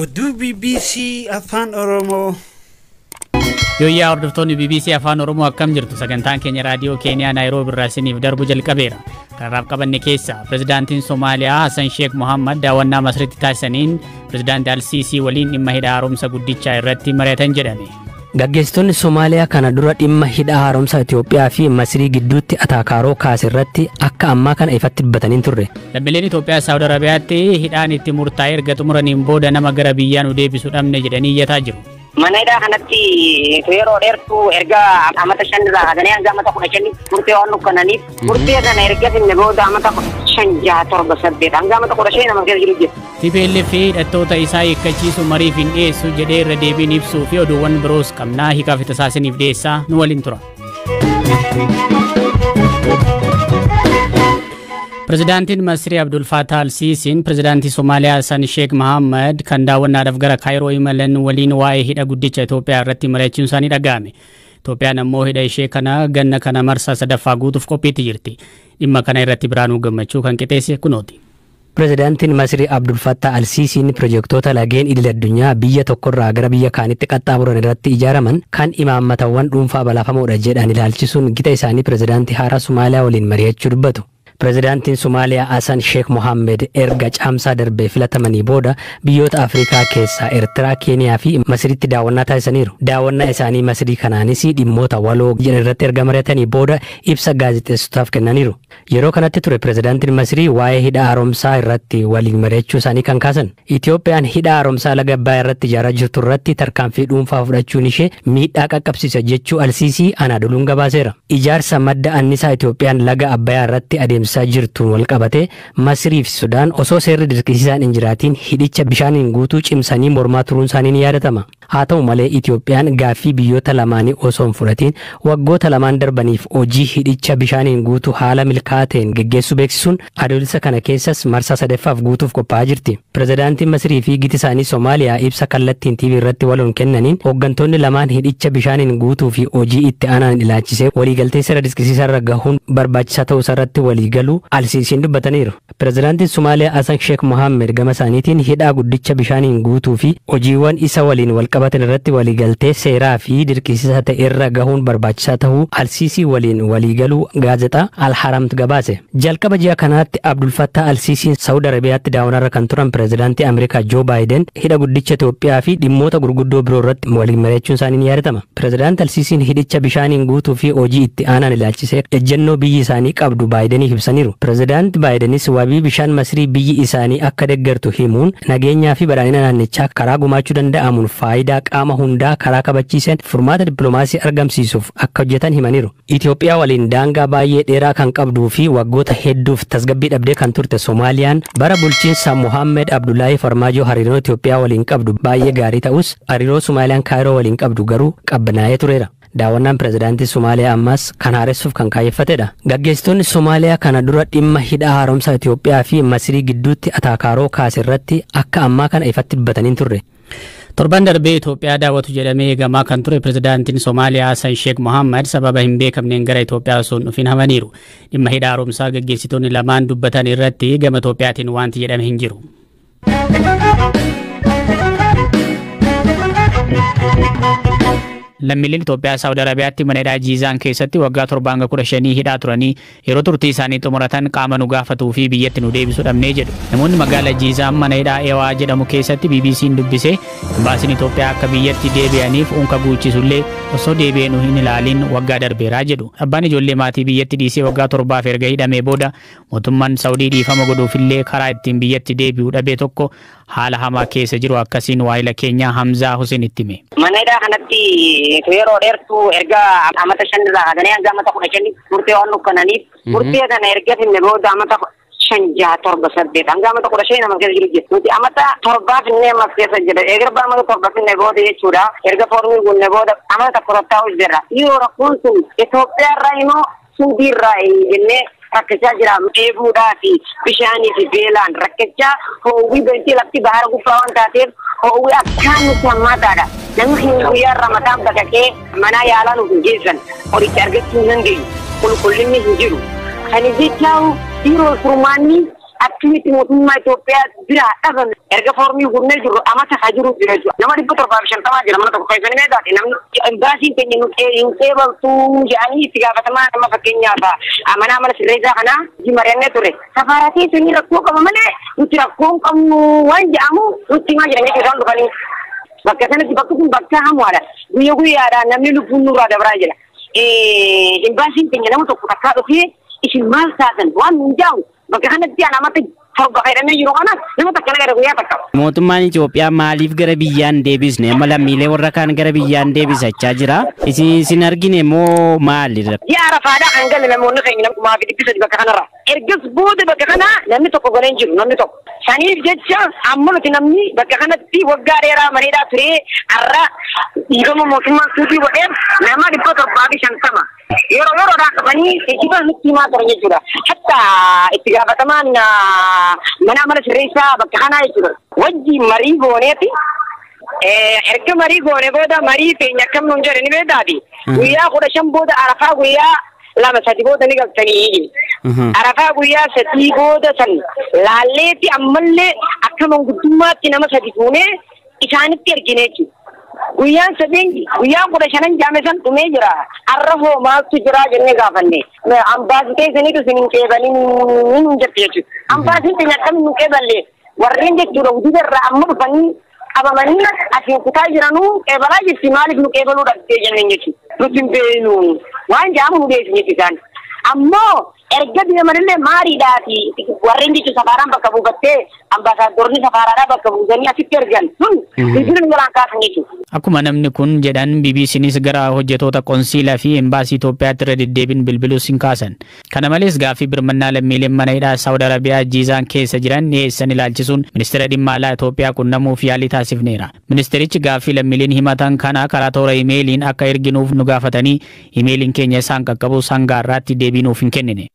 Oduu BBC Afaan Oromoo. Yooyyaa hordoftoonni BBC Afaan Oromoo, akkam jirtu? Sagantaan keenya raadiyoo Keeniyaa Naayiroobi irraa isiniif darbu jalqabeera. Kanarraaf qabanne keessa, Pirezidaantiin Somaaliyaa Hassan Sheekh Mohammad daawwannaa Masritti taasisaniin Pirezidaantii Alsiisii waliin dhimma hidha haaromsa guddichaa irratti mari'atan jedhame. Gaggeessitoonni Somaaliyaa kana dura dhimma hidha haaromsa Itoophiyaa fi Masrii gidduutti ataakaaroo kaase irratti akka ammaa kana ifatti dubbatanii turre. Lammiileen Itoophiyaa Saawud Arabiyaatti hidhaan itti murtaa'e erga xumuraniin booda nama gara biyyaa nu deebisu dhabne jedhanii iyyataa jiru. Mana hidhaa kanatti yeroo dheertuu, erga amata 5 irraa kaasanii hanga amata 15 murtee waan dukkananiif, murtee kana erga finne booda amata 5, 6, 7, 8 hanga amata 15 nama keessa jiru jira. TPLF hidhattoota isaa hiikkachiisu mariif hin dhiyeessu jedhee irra deebiin ibsuu fi oduuwwan biroos qabnaa. Hiikaa fi tasaasiniif dhiyeessaa, nu waliin tura. Pirezidaantiin Masrii Abdul Fattah Al-Siisiin pirezidaantii Somaaliyaa Hassan Sheekh Mohammad kan daawwannaadhaaf gara Kaayiroo imalan waliin waa'ee hidha guddicha Itoophiyaa irratti mari'achuun isaanii dhaga'ame. Itoophiyaan ammoo hidha ishee kana ganna kana marsaa sadaffaa guutuuf qophiitti jirti. Dhimma kana irratti Biraanuu Gammachuu kan qixeesse kunooti. Pirezidaantiin Masrii Abdul Fattah Al-Siisiin pirojektoota lageen idil addunyaa biyya tokkorraa gara biyya kaanitti qaxxaamuran irratti ijaaraman kan imaammatawwan dhuunfaa balaafamoodha jedhan ilaalchisuun gita isaanii pirezidaantii haaraa Somaaliyaa waliin mari'achuu dubbatu. Pirezidaantiin Somaaliyaa Hassan Sheekh Mohammed erga caamsaa darbee filatamanii booda biyyoota Afrikaa keessaa Eertiraa, Keeniyaa fi Masiritti daawwannaa taasisaniiru. Daawwannaa isaanii Masirii kanaanis dhimmoota waloo jedhan irratti erga mari'atanii booda ibsa gaazexeessotaaf kennaniiru. Yeroo kanatti ture pirezidaantiin Masirii waa'ee hidha haaromsaa irratti waliin mari'achuu isaanii kan kaasan. Itoophiyaan hidha haaromsaa laga Abbayaa irratti ijaaraa jirtu irratti tarkaanfii dhuunfaa fudhachuun ishee miidhaa qaqqabsiisa jechuu Alsiisii Anaadoluun gabaaseera. Ijaarsa madda annisaa Itoophiyaan laga Abbayaa irratti adeemsisaa jirtuun wal qabatee Masirii fi Sudaan osoo seerri dirqisiisaan hin jiraatiin hidhicha bishaaniin guutuu cimsanii mormaa turuun isaanii ni yaadatama. Haa ta'u malee, Itoophiyaan gaaffii biyyoota lamaanii osoo hin fudhatiin waggoota 2n darbaniif hojii hidhicha bishaaniin guutuu haala milkaa'aa ta'een geggeessuu beeksisuun Adoolessa kana keessas marsaa sadaffaaf guutuuf qophaa'aa jirti. Pirezidaantiin Masirii fi giti isaanii Somaaliyaa ibsa kallattiin TV irratti waloon kennaniin hooggantoonni lamaan hidhicha bishaaniin guutuu fi hojii itti aanan ilaalchisee waliigaltee seera dirqisiisaa irra gahuun barbaachisaa ta'uu irratti waliigaluu Alsiisiin dubbataniiru. Pirezidaantiin Somaaliyaa Hassan Sheekh Mohammed gama isaaniitiin hidhaa guddicha bishaaniin guutuu fi hojiiwwan isa waliin walqabatan irratti waliigaltee seeraa fi dirqisiisaa ta'e irra gahuun barbaachisaa ta'uu Alsiisii waliin waliigaluu gaazexaa Al-Ahramt gabaase. Jalqaba ji'a kanaatti Abdul Fattah Alsiisiin Saawud Arabiyaatti daawwannarra kan turan pirezidaantii Ameerikaa Joo Baayiden hidha guddicha Itoophiyaa fi dhimmoota gurguddoo biroo irratti waliin mari'achuun isaanii ni yaadatama. Pirezidaanti Alsiisiin hidhicha bishaaniin guutuu fi hojii itti aanan ilaalchisee ejjennoo biyyi isaanii qabdu Baayideniif ibsaniiru. Pirezidaanti Baayidenis wabii bishaan Masrii biyyi isaanii akka deeggartu himuun nageenyaa fi badhaadhina naannichaa karaa gumaachuu danda'amuun faayidaa qaama hundaa karaa kabachiisan furmaata dippiloomaasii argamsiisuuf akka hojjetan himaniiru. Itoophiyaa waliin daangaa baay'ee dheeraa kan qabduu fi waggoota hedduuf tasgabbii dhabdee kan turte Somaaliyaan bara bulchiinsa Mohaammed Abdullahi Farmaajoo hariiroo Itoophiyaa waliin qabdu baay'ee gaarii ta'us, hariiroo Somaaliyaan Kaayiroo waliin qabdu garuu qabbanaa'ee tureera. Daawwannaan pirezidaantii Somaaliyaa ammas kan haaressuuf kan kaayyeffatedha. Gaggeessitoonni Somaaliyaa kana dura dhimma hidha haaromsa Itoophiyaa fi Masirii gidduutti ataakaaroo kaase irratti akka ammaa kana ifatti dubbatanii turre. Torban darbee Itoophiyaa daawwatu jedhamee eegamaa kan ture pirezidaantiin Somaaliyaa Hassan Sheekh Mohammad sababa hin beekamneen gara Itoophiyaa osoo hin dhufin hafaniiru. Dhimma hidha haaromsaa gaggeessitoonni lamaan dubbatan irratti gama Itoophiyaatiin wanti jedhame hin jiru. Lammiileen Itoophiyaa Saawud Arabiyaatti mana hidhaa Jiizaan keessatti waggaa 7 hanga 15 hidhaa turanii yeroo turtii isaanii xumuratan qaama nu gaafatuu fi biyyatti nu deebisu dhabnee jedhu. Namoonni magaalaa Jiizaan mana hidhaa Ewaa jedhamu keessatti BBC'n dubbise imbaasiin Itoophiyaa akka biyyatti deebi'aniif unka guuchisullee osoo deebi'ee nu hin ilaalin waggaa darbeeraa jedhu. Abbaan ijoollee maatii biyyatti dhiisee waggaa 7f erga hidhamee booda mootummaan Saawudii dhiifama godhuufillee karaa ittiin biyyatti deebi'u dhabee tokko haala hamaa keessa jiru akkasiin waayila keenyaa Hamzaa Hussein itti hime. Mana hidhaa kanatti yeroo dheertuu, erga amata 5 irraa kaasanii hanga amata 15 murtee waan dukkananiif, murtee kana erga finne booda amata 5, 6, 7, 8 hanga amata 15 nama keessa jiru jira. Nuti amata torbaa finnee ammas keessa jira. Erga amata 7 finne booda jechuudha. Erga foormii guunne booda amata tokko tattaa'u jira. Yoo rakkoon sun Itoophiyaa irraa immoo Suudii irraa jennee rakkachaa jira. Dheebuudhaa fi bishaanii fi beelaan rakkachaa, hoowwii beektii lafti bahara gubbaa waan taateef hoowwii akkaan nutti hammaataadha. Namni keenya guyyaa irraa mataan baqaqee mana yaalaa nuuf hin geessan. Qoricha argachuu hin dandeenyu. Qulqullinni hin jiru. Kana jechaa yeroo furmaanni Akkamitti mootummaa Itoophiyaa biraa dhabame erga foormii guunnee jirru amata haa jiru jira jechuudha. Nama 750 jira mana tokko keessatti meeqaati namni imbaasiin keenya nu hin qeebaltuu jedhanii itti gaafatamaa nama fakkeenyaaf amanaa mana sirreessaa kanaa mari'annee ture. Safaaraa keessanii rakkoo qaba malee nuti rakkoo hin qabnu waan jedhamu nutti himaa jiran jechuudha isaan dhufanii. Bakka sanatti bakki kun bakka hamaadha. Guyyaa guyyaadhaan namni lubbuun nurraa dabraa jira. Imbaasiin keenya nama tokko takkaa dhufee isin maal taatan waan nun jedhamu bakka kanatti anamatti 7 fayyadamee jiru kana nama takka nagara guyyaa takka. Mootummaan Itoophiyaa maaliif gara biyyaan deebisne amma lammiilee warra kaan gara biyyaan deebisachaa jira. Isin argine moo maali? Ji'a Arafaadhaa kan galle namoonni keenya 2300 bakka kanarra. Ergas booda bakka kana namni tokko galee hin jiru namni tokko. Saniif jecha amma nuti namni bakka kanatti waggaa dheeraa mareedhaa ture har'a dhiifama mootummaan suutii godheef nama 750. Yeroo yeroodhaan dhufanii geejjiba nutti himaa turan jechuudha. Hatta itti gaafatamaan mana amala sirreessaa bakka kanaa jechuudha. Wajjin marii gooneeti. Erga marii goone booda marii teenya akkam nuun jedhe ni beektaati. Guyyaa 15 booda Arafaa guyyaa 2-3 booda ni galtanii. Arafaa guyyaa 3 booda san laalleetti ammallee akka manguddummaatti nama 3 fuunee isaanitti ergine jechuudha. Guyyaan 3 guyyaan 15 jaame san dhumee jira. Arra hoo maaltu jira jennee gaafanne. Ambaasii keessaniitu isin hin qeebalin hin jirti jechuudha. Ambaasiin keenya akkamiin hin qeeballe warreen jechuudha hojii irraa amma dhufanii qabamanii asiin kutaa jiranuu qeebalaa jirti maaliif nu qeebaluu dhabdee jenneen jechuudha. Nuti hin beeknu waan jedhamu nu beeksise isaan. Ammoo erga deemanillee maariidhaati warreen jechuun safaaraan bakka buufattee ambaasaaddoorni safaaraadhaa bakka buusanii asitti ergan sun bilbilan jalaan kaasan jechuudha. Akkuma namni kun jedhan BBCnis gara hojjettoota konsiilaa fi embaasii Itoophiyaatti irra deddeebiin bilbiluus hin kaasan. Kana malees gaaffii birmannaa lammiileen mana hidhaa Saawud Arabiyaa Jiizaan keessa jiran dhiyeessan ilaalchisuun ministeera dhimma alaa Itoophiyaa qunnamuuf yaalii taasifneera. Ministeerichi gaaffii lammiileen himatan kana karaa toora imeeliin akka erginuuf nu gaafatanii imeeliin keenya isaan qaqqabu hanga har'aatti deebii nuuf hin kennine.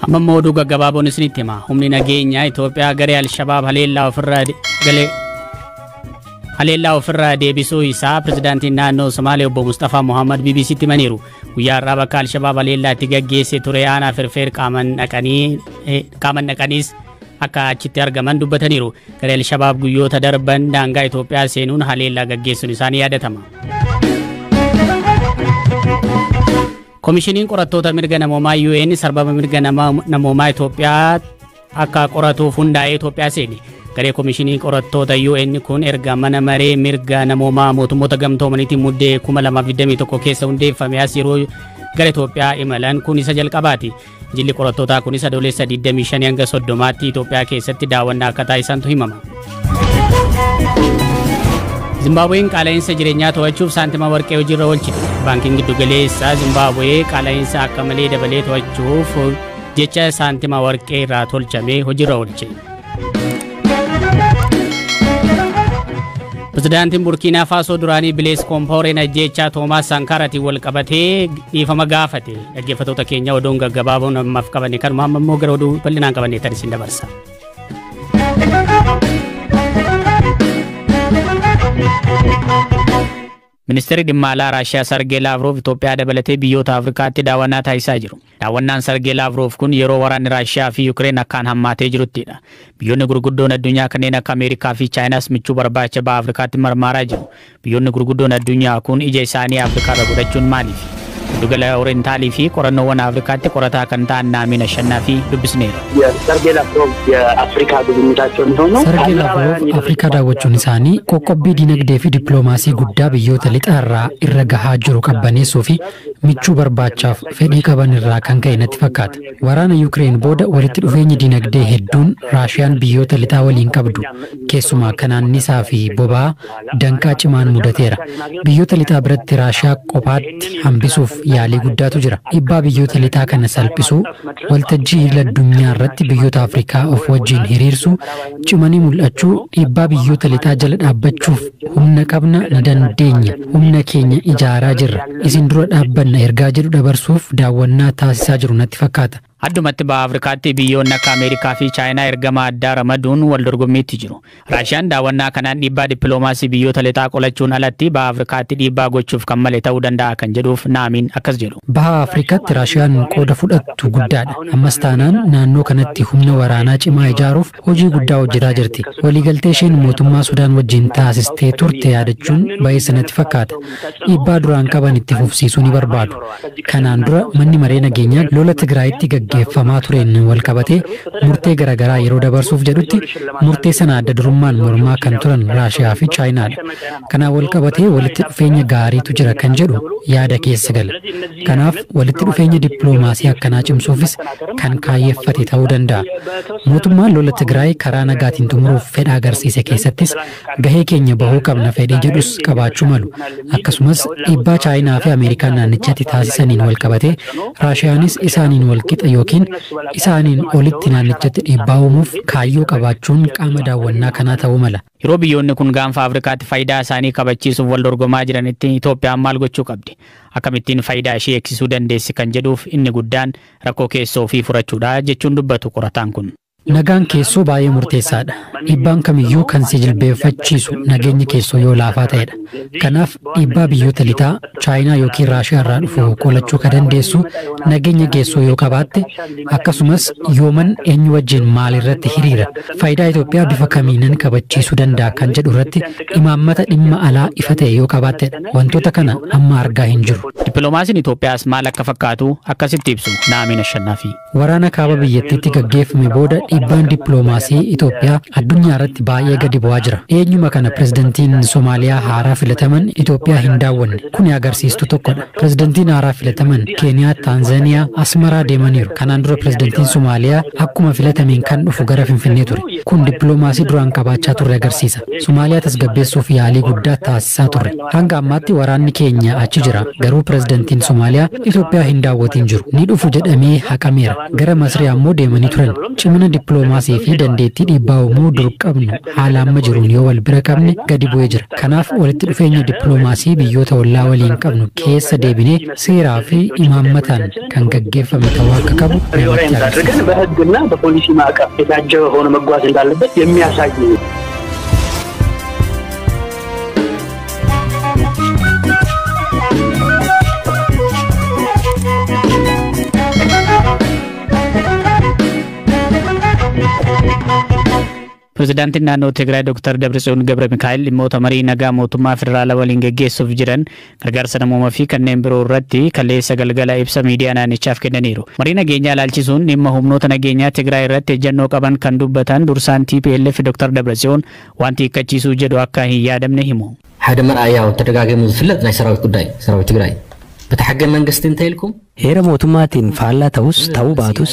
Amma immoo oduu gaggabaaboon isinitti hima. Humni nageenyaa Itoophiyaa garee Alshabaab haleellaa ofirraa deebisuu isaa pirezidaantiin naannoo Somaalee obbo Mustafaa Mohammad BBCtti himaniiru. Guyyaa har'aa bakka Alshabaab haleellaa itti gaggeesse ture aanaa Firfeer qaaman dhaqaniis akka achitti argaman dubbataniiru. Garee Alshabaab guyyoota darban daangaa Itoophiyaa seenuun haleellaa gaggeessuun isaanii yaadatama. Komishiniin qorattoota mirga namoomaa UN sarbama mirga namoomaa Itoophiyaa akka qoratuuf hundaa'ee Itoophiyaa seene. Garee komishinii qorattoota UN kun erga mana maree mirga namoomaa mootummoota gamtoomaniitiin muddee 2021 keessa hundeeffame as yeroo gara Itoophiyaa imalan kun isa jalqabaati. Jilli qorattootaa kunis adoolessa 25 hanga 30tti Itoophiyaa keessatti daawwannaa akka taasisantu himama. Zimbaabuween qaala'insa jireenyaa to'achuuf saantima warqee hojiirra oolchite. Baankiin giddugaleessaa Zimbaabuwee qaala'insa akka malee dabalee to'achuuf jecha saantima warqee irraa tolchamee hojiirra oolche. Pirezidaantiin Burkiinaa Faasoo duraanii Bilees Koompooreen ajjeechaa Toomaas Saankaaraatiin wal qabatee dhiifama gaafate. Dhaggeeffattoota keenya oduun gaggabaaboon ammaaf qabanne kanuma amma immoo gara oduu bal'inaan qabanneettan isin dabarsa. Ministeerri dhimma alaa Raashiyaa Sargee Laavrov Itoophiyaa dabalatee biyyoota Afrikaatti daawwannaa taasisaa jiru. Daawwannaan Sargee Laavrov kun yeroo waraanni Raashiyaa fi Yukireen akkaan hammaatee jiruttidha. Biyyoonni gurguddoon addunyaa kanneen akka Ameerikaa fi Chaayinaas michuu barbaacha baha Afrikaatti marmaaraa jiru. Biyyoonni gurguddoon addunyaa kun ija isaanii Afrikaarra godhachuun maaliif? Giddugala Orientaalii fi qorannoowwan Afrikaatti qorataa kan ta'an Naamina Shannaa fi dubbisneera. የሰርጌ ላቭሮቭ የአፍሪካ ጉብኝታቸው የሚሆነው Sargee Laavrov Afrikaa daawwachuun isaanii qoqqobbii dinagdee fi dippiloomaasii guddaa biyyoota lixaarraa irra gahaa jiru qabbaneessuu fi michuu barbaachaaf fedhii qaban irraa kan ka'e natti fakkaata. Waraana Yukireen booda walitti dhufeenyi dinagdee hedduun Raashiyaan biyyoota lixaa waliin qabdu keessumaa kan annisaa fi boba'aa danqaa cimaan mudateera. Biyyoota lixaa biratti Raashiyaa kophaatti hambisuuf yaalii guddaatu jira. Dhiibbaa biyyoota lixaa kana salphisuu, waltajjii idil addunyaa irratti biyyoota Afrikaa of wajjin hiriirsuu, cimanii mul'achuu, dhiibbaa biyyoota lixaa jala dhaabbachuuf humna qabna ni dandeenya, humna keenya ijaaraa jirra, isin dura dhaabbanna ergaa jedhu dabarsuuf daawwannaa taasisaa jiru natti fakkaata. Addumatti baha Afrikaatti biyyoonni akka Ameerikaa fi Chaayinaa ergama addaa ramaduun wal dorgommiitti jiru. Raashiyaan daawwannaa kanaan dhiibbaa dippiloomaasii biyyoota lixaa qolachuun alatti baha Afrikaatti dhiibbaa gochuuf kan male ta'uu danda'a kan jedhuuf Naamiin akkas jedhu. Baha Afrikaatti Raashiyaan qooda fudhattu guddaadha. Ammas taanaan naannoo kanatti humna waraanaa cimaa ijaaruuf hojii guddaa hojjetaa jirti. Waliigaltee isheen mootummaa Sudaan wajjin taasistee turte yaadachuun baay'ee natti fakkaata. Dhiibbaa duraan qaban itti fufsiisuu ni barbaadu. Kanaan dura manni maree nageenyaa lola Tigraayitti gaggeeffamaa tureen wal qabatee murtee garaagaraa yeroo dabarsuuf jedhutti murtee sana adda durummaan mormaa kan turan Raashiyaa fi Chaayinaadha. Kanaan wal qabatee walitti dhufeenya gaariitu jira kan jedhu yaada keessa gala. Kanaaf walitti dhufeenya dippiloomaasii akkanaa cimsuufis kan kaayyeeffate ta'uu danda'a. Mootummaan lola Tigraay karaa nagaatiin xumuruuf fedha agarsiise keessattis gahee keenya bahuu qabna fedhii jedhus qabaachuu malu. Akkasumas dhiibbaa Chaayinaa fi Ameerikaan naannichatti taasisaniin wal qabatee Raashiyaanis isaaniin wal qixa yookiin isaaniin olitti naannichatti dhiibbaa uumuuf kaayyoo qabaachuun qaama daawwannaa kanaa ta'uu mala. Yeroo biyyoonni kun gaanfa Afrikaatti faayidaa isaanii kabachiisuuf wal dorgomaa jiranitti Itoophiyaan maal gochuu qabdi? Akkamittiin faayidaa ishee eegsisuu dandeessi kan jedhuuf inni guddaan rakkoo keessoo ofii furachuudha jechuun dubbatu qorataan kun. Nagaan keessoo baay'ee murteessaadha. Dhiibbaan kamiyyuu kan si jilbeeffachiisu nageenyi keessoo yoo laafaa ta'edha. Kanaaf dhiibbaa biyyoota lixaa Chaayinaa yookiin Raashiyaa irraa dhufu qolachuu kan dandeessu nageenya keessoo yoo qabaatte, akkasumas yooman eenyu wajjin maal irratti hiriira, faayidaa Itoophiyaa bifa kamiinan kabachiisuu danda'a kan jedhu irratti imaammata dhimma alaa ifa ta'e yoo qabaattedha. Wantoota kana amma argaa hin jiru. Dippiloomaasiin Itoophiyaas maal akka fakkaatu akkasitti ibsu Naamiin Ashannaafi. Waraana kaaba biyyattiitti gaggeeffame booda dhiibbaan dippiloomaasii Itoophiyaa addunyaa irratti baay'ee gadi bu'aa jira. Eenyuma kana pirezidantiin Somaaliyaa haaraa filataman Itoophiyaa hin daawwanne. Kuni agarsiistuu tokkodha. Pirezidantiin haaraa filataman Keeniyaa, Taanzaaniyaa, Asmaraa deemaniiru. Kanaan dura pirezidantiin Somaaliyaa akkuma filatameen kan dhufu gara Finfinnee ture. Kun dippiloomaasii duraan qabaachaa turre agarsiisa. Somaaliyaa tasgabbeessuuf yaalii guddaa taasisaa turre. Hanga ammaatti waraanni keenya achi jira. Garuu pirezidantiin Somaaliyaa Itoophiyaa hin daawwatiin jiru. Ni dhufu jedhamee haqameera. Gara Masrii ammoo deemanii turan. Cimina dippiloomaasii fi dandeettii dhiibbaa uumuu dur qabnu haala amma jiruun yoo wal bira qabne gadi bu'ee jira. Kanaaf walitti dhufeenya dippiloomaasii biyyoota ollaa waliin qabnu keessa deebinee seeraa fi imaammataan kan gaggeeffame ta'uu akka qabu namatti agarsiisa. በህግና በፖሊሲ ማዕቀፍ የታጀበ ሆኖ መጓዝ እንዳለበት የሚያሳይ ነው። Pirezidaantiin naannoo Tigraay Dr. Dabratsiyoon Gabra Mikaa'el dhimmoota marii nagaa mootummaa federaalaa waliin geggeessuuf jiran, gargaarsa namoomaa fi kanneen biroo irratti kaleessa galgala ibsa miidiyaa naannichaaf kennaniiru. Marii nageenyaa ilaalchisuun dhimma humnoota nageenyaa Tigraay irratti ejjennoo qaban kan dubbatan dursaan TPLF Dr. Dabratsiyoon wanti hiikkachiisuu jedhu akka hin yaadamne himu. ሓደ መርኣያ ተደጋገሙ ዝፍለጥ ናይ ሰራዊት ጉዳይ ሰራዊት ትግራይ በቲ ሕገ መንግስቲ እንተኢልኩም Heera mootummaatiin faallaa ta'us ta'uu baatus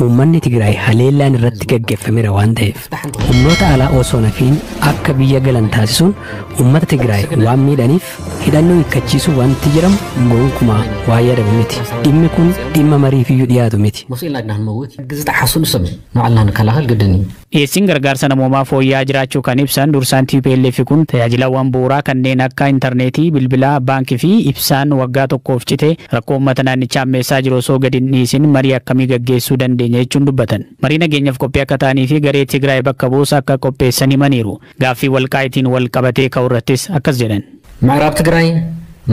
uummanni Tigraay haleellaan irratti gaggeeffameera waan ta'eef humnoota alaa osoo nafiin akka biyya galan taasisuun uummata Tigraay waan miidhaniif hidhannoo hiikkachiisuu wanti jedhamu gonkumaa waan yaadamu miti. Dhimmi kun dhimma mariifiyyuu dhiyaatu miti. መሲልና ድና ክንመውት ሕጊ ዝጠሓሱ ንሶም ንባዕልና ንከላኸል ግድን እዩ። Dhiyeessiin gargaarsa namoomaa fooyya'aa jiraachuu kan ibsan dursaan TPLF kun tajaajilawwan bu'uuraa kanneen akka intarneetii, bilbilaa, baankii fi ibsaan waggaa tokkoof cite rakkoo uummata naannichaa ammeessaa jiru osoo gadi hin dhiisin marii akkamii gaggeessuu dandeenya jechuun dubbatan. Marii nageenyaaf qophii akka ta'anii fi garee Tigraay bakka buusa akka qopheessan himaniiru. Gaaffii walqaayitiin wal qabatee ka'u irrattis akkas jedhan. ምዕራብ ትግራይ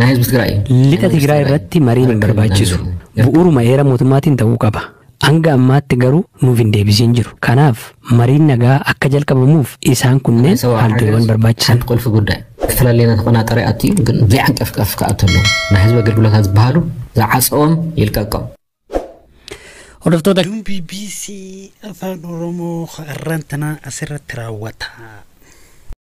ናይ ህዝቢ ትግራይ እዩ። Lixa Tigraay irratti mariin hin barbaachisu. Bu'uuruma heera mootummaatiin ta'uu qaba. Hanga ammaatti garuu nuuf hin deebisiin jiru. Kanaaf mariin nagaa akka jalqabamuuf isaan kunneen haaldureewwan barbaachisan. ሓንቲ ቁልፊ ጉዳይ ዝተፈላለየ ተቆናጠረ ኣትዩ ግን ዘይዓንቀፍቀፍ ክኣቱ ኣለዎ። ናይ ህዝቢ ኣገልግሎታት ዝበሃሉ ዝዓፀዎም ይልቀቆም። Hordoftoota Oduun BBC Afaan Oromoo har'aan tana asirratti raawwata.